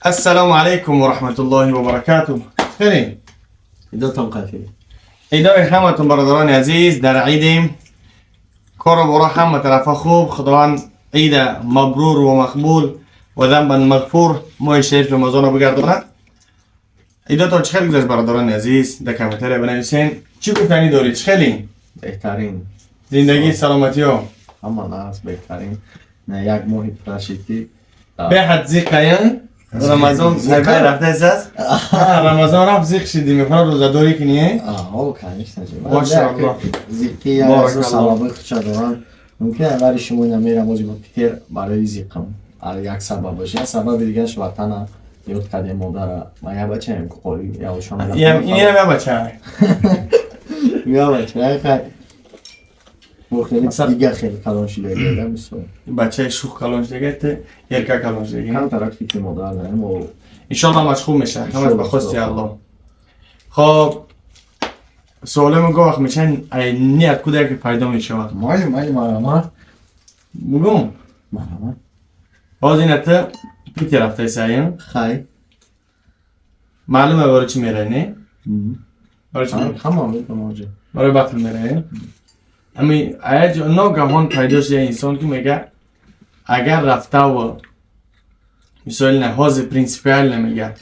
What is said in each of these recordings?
السلام علیکم و رحمت الله و برکاته. خیلی ایداتون قفی. ایدای همتون برادران عزیز در عیدیم کار و برا همه طرفه خوب. خداوند عید مبرور و مقبول و ذنبا مغفور ماه شریف رمضان رو بگردانه. ایداتون چه خیلی گذشت برادران عزیز؟ در کامنتر بنویسین. چی گفتنی دارید؟ چه خیلی بهترین زندگی، سلامتی ها؟ همان است بهترین. نه یک ماهی پرشید که به حد زیقه رمضان زیقه؟ رفته است. رمضان رفت زیق شدی میخواد روزه داری کنی. آه конечно же. ماشاءالله. زیقی بارک از الله. سوابق چه دارن ممکنه ولی شما نمیرم از با پیتر برای زیقم یک سبب باشه، یک سبب دیگهش وطن یاد کردیم مادر ما یه بچه هم قوری یا شما. این هم یه بچه. یا بچه خیلی مختلف مثلا- دیگه خیلی کلان شده دیگه مثل بچه شوخ کلان شده ته یرکا کلان شده. کم طرف فکر مادر داریم و انشالله همش خوب میشه، همش انشالله. به خواستی الله. خب سوال میگم وقت میشن ای نیت کده که پیدا میشه. مالی مالی مرحمت. بگم. مرحمت. باز این ته پیتی رفته سایم. خی. معلومه برای چی میره، نه؟ برای چی میره؟ همه میکنم آجه. برای battle میره. امی ایج ناگهان پیدا شده انسان که میگه اگر رفته و مثال نه حاضر principial نمیگه،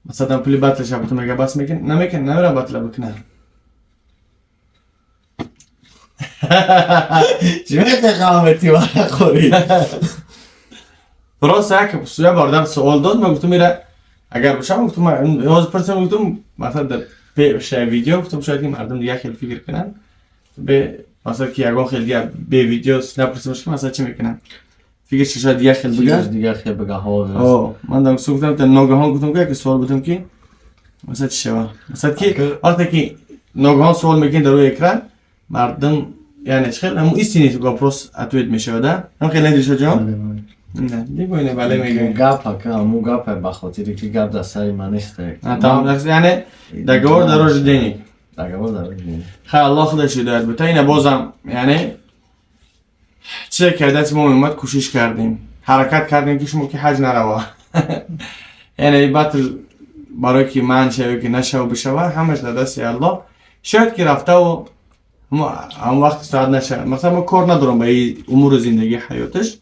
مثلا پولی battle شب تو میگه بس میکن نمیکن نمیره battle بکنه. چی میخوای قامتی برای خوری؟ راست یک سویا بردم سوال داد، من گفتم میره اگر باشم، گفتم من حاضر پرسم، گفتم مثلا در پیش ویدیو گفتم شاید که مردم دیگه خیلی فکر کنن به مثلا که یگان خیلی دیگه به ویدیو نپرسیم که مثلا چی میکنن، فکر شاید دیگه خیلی بگن. دیگه خیلی بگه حاضر. آه من دم گفتم تا ناگهان گفتم که سوال بودم که مثلا چی شوه، مثلا که وقتی که ناگهان سوال میکنی در روی اکران مردم یعنی چه خیلی همون ایستی نیست вопрос ответ میشه ده هم خیلی ندیشه جان. نه دیگه اینه بله میگه. گپ که همون گپ به خاطری که گپ در سر من نیست. تمام، یعنی договор дороже денег. договор дороже денег. خیلی الله خودش هدایت بده. اینه بازم یعنی چه که دست ما اومد کوشش کردیم حرکت کردیم که شما که حج نروا، یعنی battle برای که من شوه که نشوه بشوه همش در دست الله. شاید که رفته و هم وقت ساعت نشه، مثلا ما کار ندارم به این امور زندگی حیاتش،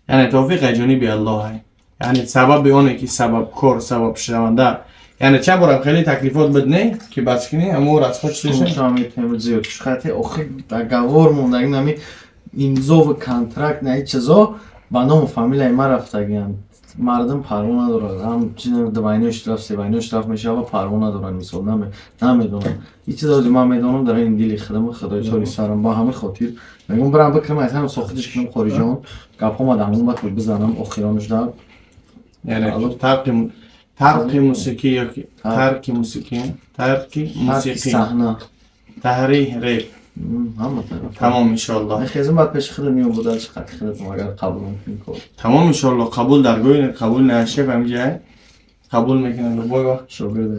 یعنی توفیق جانب الله های. یعنی سبب اونه که سبب کار سبب شونده، یعنی چند بارم خیلی تکلیفات بدنه که بس کنی امور از خود چیزش. شما میتونیم زیاد خاطر آخه договор موندگی نمی имзо ва контракт на ҳеҷ чизо ба ному фамилияи ман рафтагианд. Мардум парво надорад, ҳам двойной штраф, севойной штраф мешава, парво надорад. Мисол намедонам ҳеҷ чиз, ман медонам дар ин дили худам худои тори сарам. Ба ҳамин хотир мегӯм бирам бикунам, аз ҳам сохитиш кунам хориҷон гапҳо ҳамон батл бизанам охиронаш дар یعنی ترک موسیقی یا که ترک موسیقی ترک موسیقی صحنه تحریح ریپ. همه طرف. تمام انشالله. خیزم بعد پیش خودم میام بودن چقدر خودتون اگر قبول میکنی. تمام انشالله. قبول درگوی قبول نشه همینجا قبول میکنن لبای وقت. شاگرد.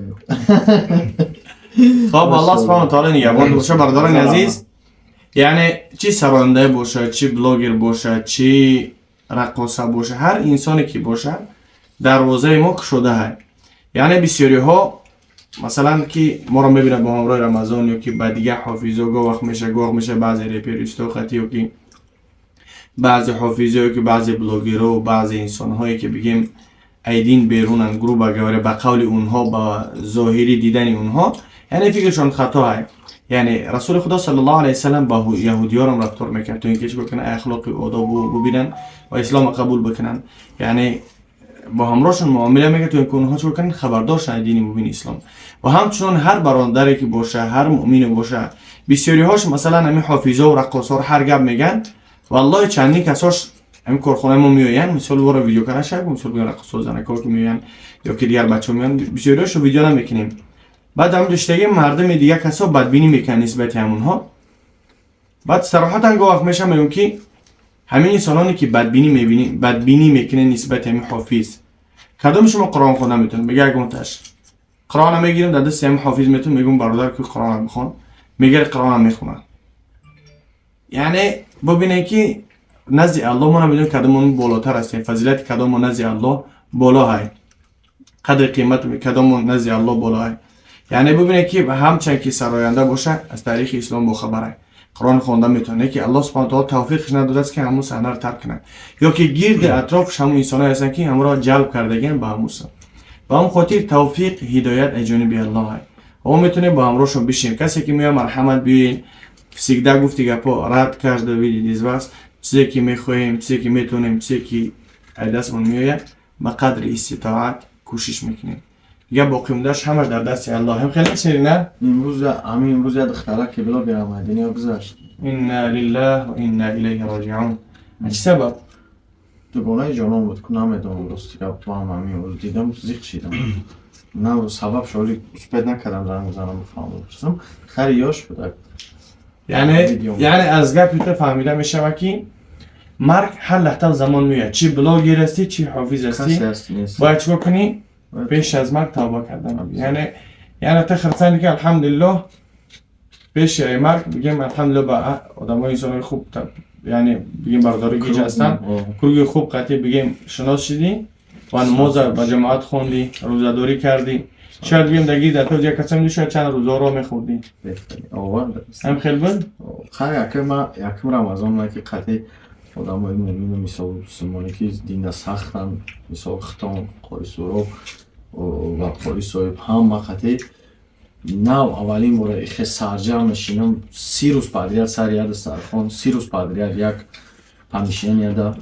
خب الله سبحانه و تعالی نگهبان باشه برادران عزیز. یعنی چی سرانده باشه، چی بلاگر باشه، چی رقاصه باشه، هر انسانی که باشه دروازه ما کشوده های. یعنی بسیاری ها مثلا که ما رو میبینن با همراه رمضان یا که با دیگه حافظا گاه وقت میشه، گاه میشه بعضی رپریستا خطی یا که بعضی حافظا یا که بعضی بلاگرها و بعضی انسان هایی که بگیم ایدین بیرونن گروه گواره به قول اونها با ظاهری دیدن اونها، یعنی فکرشون خطا های. یعنی رسول خدا صلی الله علیه وسلم با یهودیان هم رفتار میکرد تا اینکه چیکار کنن؟ اخلاق و آداب ببینن و اسلام قبول بکنن. یعنی با همراهشون معامله میکرد تا اینکه اونها چیکار کنن؟ خبردار شن دین مبین اسلام. و همچنان هر برادری که باشه، هر مؤمن باشه، بسیاری هاش مثلا همین حافظا و رقاصا رو هر گپ میگن. والله چندین کساش همین کارخانه ما میآین، مثال وارا ویدیو کنن شب، مثال بگن رقاصا زنکا که میآین یا که دیگر بچه‌ها میآین، بسیاری هاشو ویدیو نمیکنیم. بعد هم داشتگی مردم دیگه کسا بدبینی میکنن نسبت همونها. بعد صراحتا گاه وقت میشم میگم که همین انسانانی که بدبینی میبینی بدبینی میکنه نسبت همین حافظ، کدوم شما قرآن خونده میتون؟ بگه یکون تاش قرآن میگیرم در دست همین حافظ میتون، میگم برادر که قرآن بخون، میگه قرآن میخونه. یعنی ببینه که Назди Аллоҳ мо намедонем, кадомон болотар ҳастем, фазилати кадомон назди Аллоҳ боло ҳай, қадри қимат кадомон назди Аллоҳ боло ҳай. Яъне бибинед, ки ҳамчанд ки сароянда боша, аз таърихи ислом бохабар, Қуръон хонда метавонад, ки Аллоҳ субҳана таоло тавфиқш надодааст, ки ҳамун саҳнаро тарк кунад, ё ки гирди атрофш ҳамун инсоное ҳастанд, ки ҳамонро ҷалб кардагиан ба ҳамун. Ба ҳамон хотир тавфиқ, ҳидоят аз ҷониби Аллоҳ ҳай. Мо метавонем бо ҳамроҳшон бишинем. Касе ки меояд, марҳамат, биёед. Всегда, гуфти гапо, рад каждый видит из вас. Чизе ки мехоҳем, чизе ки метавонем, чизе ки аз дастмон меояд, ба қадри иститоат кӯшиш мекунем. Дигар боқимондааш ҳамаш дар дасти Аллоҳ. Ҳам хеле ширина. Имрӯз, ҳамин имрӯз я духтара ки блогерам аз дунё гузашт. Инна лиллаҳ ва инна илайҳи роҷиун. Чӣ сабаб? Дугонаи ҷонон буд ку, намедонам, рости гап, ҳам ҳамин имрӯз дидам, зиқ шидам. На, сабаб шоли успеть накардам занг бизанам, бифаҳмам, бипурсам. Хари ёш буда. Яъне аз гапи ту фаҳмида мешавад, ки марг ҳар лаҳза замон меояд. Чӣ блогер ҳастӣ, чӣ ҳофиз ҳастӣ, касе ҳасти, нест. Бояд чикор кунӣ? Пеш аз марг тавба кардан. Яъне ту хурсанди, ки алҳамдулиллоҳ, пеши марг бигем, алҳамдулиллоҳ, ба одамои, инсонои хуб, яъне бигем, бародари гиҷ ҳастанд, круги хуб қатъи бигем шинос шидӣ ва намоза ба ҷамоат хондӣ, рӯзадорӣ кардӣ. Шояд бигем, дар гирди атроф як касоне, шояд чанд рӯзаро мехӯрдӣ. Овард. Ҳам хел буд? Хай, якм якм Рамазон ма ки қатъи одамои муъмину, мисол, мусулмоне ки динда сахтанд, мисол, хитон, қори Суроб ва қори Соҳиб, ҳама қатъи нав аввалин бора ихе сарҷам мешинам, 30 рӯз подряд сари як дастархон, 30 рӯз подряд як помещенияда,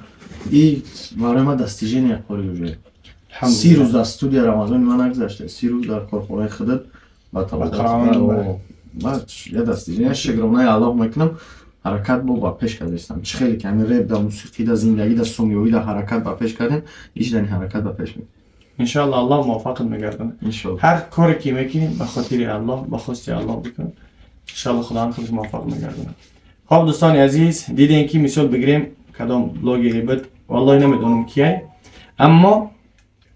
и барои ман достижение қори уже. 30 рӯз дар студия Рамазони ман нагузашта, 30 рӯз дар корхонаи худат ба тавбат я достижение. Шукронаи Аллоҳ мекунам, ҳаракат бо ба пеш кардастам. Чӣ хеле ки ҳамин реп да, мусиқӣ да, зиндагӣ да, сумёвӣ да ҳаракат ба пеш кардем, ишдани ҳаракат ба пеш мекунем. Иншоалло, Аллоҳ муваффақат мегардонад. Иншоалло. Ҳар коре ки мекунем, ба хотири Аллоҳ, ба хости Аллоҳ бикунем, иншоалло, Худованд худаш муваффақ мегардонад. Хоб, дӯстони азиз, дидем, ки мисол бигирем, кадом блогери буд, валлоҳи намедонам кияй, аммо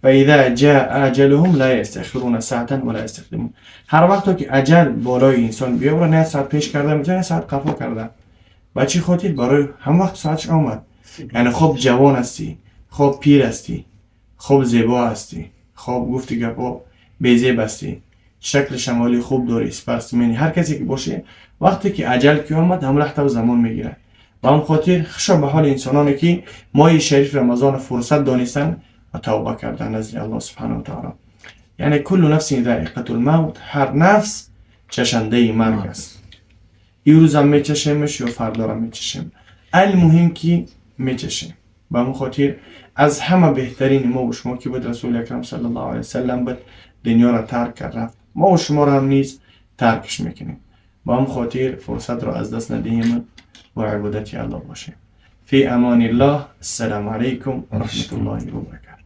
فإذا جاء أجلهم لا يستأخرون ساعة ولا يستقدمون. Ҳар вақто ки аҷал болои инсон биёвара, не соат пеш карда метавона, не соат қафо карда. Ба чӣ хотир? Барои ҳам вақт соатш омад. Яъне хоб ҷавон ҳастӣ, хоб пир ҳастӣ, хоб зебо ҳастӣ, хоб, гуфти гапо, безеб ҳастӣ, шакли шамоли хуб дорӣ, спортсмени, ҳар касе ки бошӣ, вақте ки аҷал ки омад, ҳам лаҳза замон мегирад. Ба ҳам хотир хушо ба ҳоли инсононе, ки моҳи шариф Рамазонро фурсат донистанд ва тавба кардан назди Аллоҳ субҳанаҳу таоло. Яъне كل نفس ذائقة الموت, ҳар нафс чашандаи марг аст. Имрӯзам мечашемш ё фардорам мечашем, алмуҳим ки мечашем. Ба ҳамон хотир аз ҳама беҳтарини мо бу шумо ки буд? Расули акрам саллаллоҳу алайҳи васаллам буд. Дунёро тарк кард, рафт. Мо бу шуморо ҳам низ таркш мекунем. Ба ҳамон хотир фурсатро аз даст надиҳем, бо ибодати Аллоҳ бошем. في أمان الله. السلام عليكم ورحمة الله وبركاته.